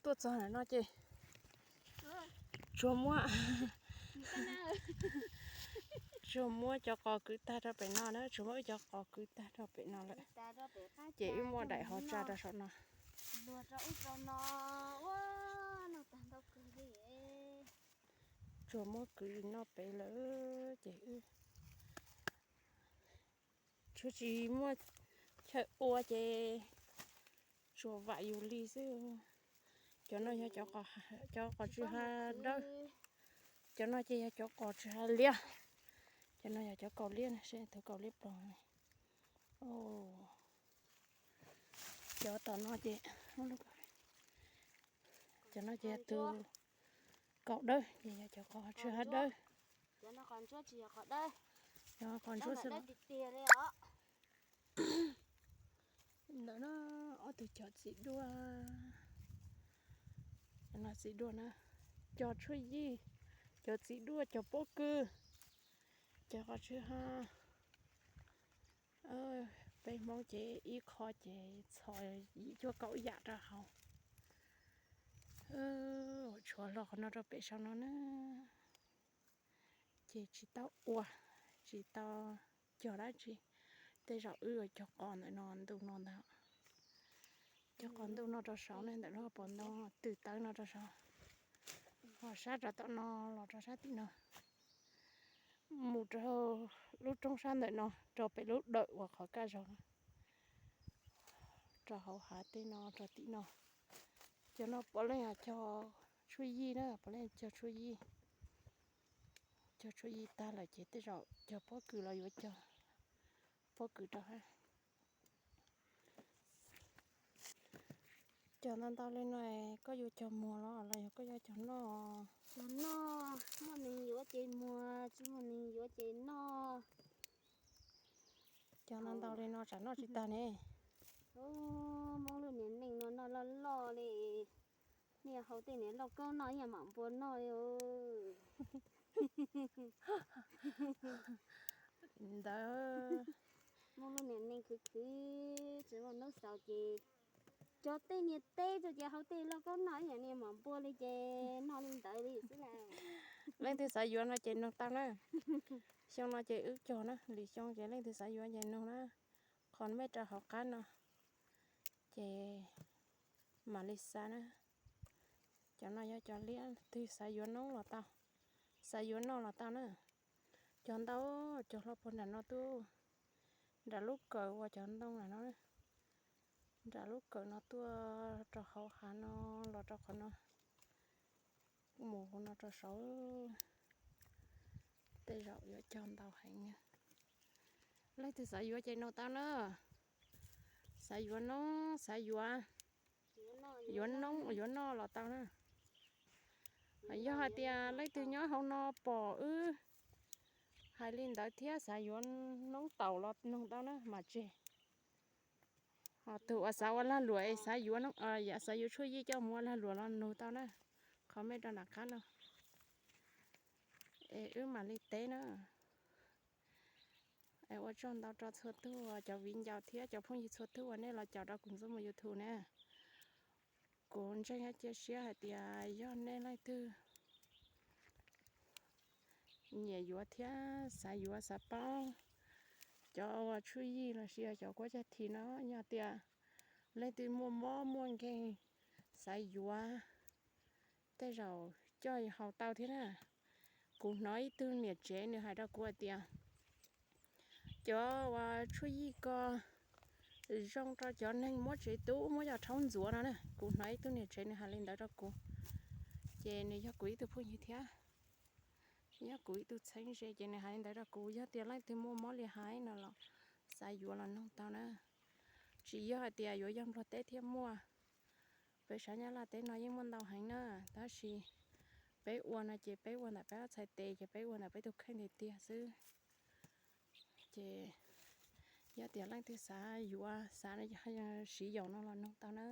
Tuaj txog ntawm no ces tsuas muab, tsuas muab cov qos kwv tag rau pem no na, tsuas muab wb cov qos kwv tag rau pem no lawm. Ces wb muab daim hauv tsa rau saum no. Tsuas muab kwv noj pem lawm ces wb tsuas tsis muaj chaw ua ces tsuas vam yus li xwb. Cov no yog cov qos tsis hab dawb. Cov no ces yog cov qos tsis hab liab. Cov no yog cov kaus liab na, seb tus kaus liab ploog. Cov tom no ces, cov no ces yog tus kaus dawb, ces yog cov qos tsis hab dawb. Cov qos ntsuab xwb. Ntawm no ob tug cov txiv duaj, no txiv duaj na, cov tshuaj yij, cov txiv duaj, cov pob kws, cov qos tsis hab. Peb Hmoob ces ib qho ces txhos yim cuaj kaum yam rau hauv. Tshuav los qhov no rau pem saum no na, ces tsis tau ua, tsis tau cog dab tsi. Tej zaum wb yuav cog qos ntawm no ntu no ntag. Cog qos ntu no rau saud ne, ntawm lub pos ntoo twm tawv no rau saud, ho sab rov tom no los rau sab tim no, mus rau lub roob sab ntawm no rau pem lub dawm uas qhov kaj zaug no, rau hauv hav tej no rau tim no. Cov no puav leej cog tshuaj yij na, puav leej cog tshuaj yij. Cog tshuaj yij tag lawm ces tej zaum cog pob kws los yuav cog pob kws rau hab. Cog ntau ntau li no, koj yuav cog muag los los yog koj yuav cog noj? Cog noj, muaj neeg yuav ces muag, tsis muaj neeg yuav ces noj. Cog ntau ntau li no tsam noj tsis tag ne. Hmoob lub niag neej no noj loj loj li, nej haus tej niag lauj kaub noj ib yam mam npua noj li. Ntawd, Hmoob lub niag neej khwv khwv, tsis muaj hnub xaus ces cog tej niag teb rau ces haus tej lauj kaub noj ib yam niag mam npua li ces noj li ntawd li xwb na. Leej twg xav yuav no ces nug tau na. Xyoo no ces wb cog na, lwm xyoo ces leej twg xav yuav ces nug na. Qhov mej rau hauv qab no ces mam li xa na. Cov no yog cov liab, twg xav yuav noob los tau, xav yuav noj los tau na. Cog ntau, cog hlo puag nram no tuaj, nram lub kawm uas cov ntoo nram no, nram lub kawm no tuaj rau hauv hav no, los rau qhov no, mus no rau saud. Tej zaum yuav cog ntau heev. Leej twg xav yuav ces nug tau na. Xav yuav noob, xav yuav, yuav noob yuav noj los tau na. Yog hais tias leej twg nyob hauv no pom wb hais li ntawd thiab xav yuav noob taum los nug tau na mas tseg. Ho tus uas xav ua lag luam es xav yuav, xav yuav tshuaj yij coj mus ua lag luam los nug tau na. Qhov mej rau nram qab no es wb mam li teb na. Es ua tsaug ntau rau txhua tug cov viv ncaus thiab cov phooj ywg txhua tug uas nej los caum rau kuv ntxuj mus YouTube na. Kuv ntseeg thiab cia siab hais tias yog nej leej twg nyiam yuav thiab xav yuav xav paub cov uas tshuaj yij los sis yog cov kuab cag this no, yog tias leej twg muaj mob muaj nkeeg xav yuav, tej zaum coj haus tau thiab na. Kuv hnov ib tug niam tsev nws hais rau kuv hais tias cov uas tshuaj yij ko zoo rau cov neeg muab tsev tub muab cov rhaub ntxuav no na. Kuv hnov ib tug niam tsev nws hais li ntawd rau kuv, ces nws yog kuv ib tug phooj ywg thiab, nws yog kuv ib tug txheeb ze, ces nws hais li ntawd rau kuv. Yog tias leej twg muaj mob li hais no los xav yuav los noog tau na. Tsis yog hais tias yuav yog Nplog teb thiaj muaj, peb sab Nyab Laj teb no yeej muaj ntau heev na, tab sis peb ua no ces peb ua ntawm peb ob txhais tes, ces peb ua ntawm peb tus kheej tiag tiag xwb. Ces yog tias leej twg xav yuav, xav siv yaum no los noog tau na.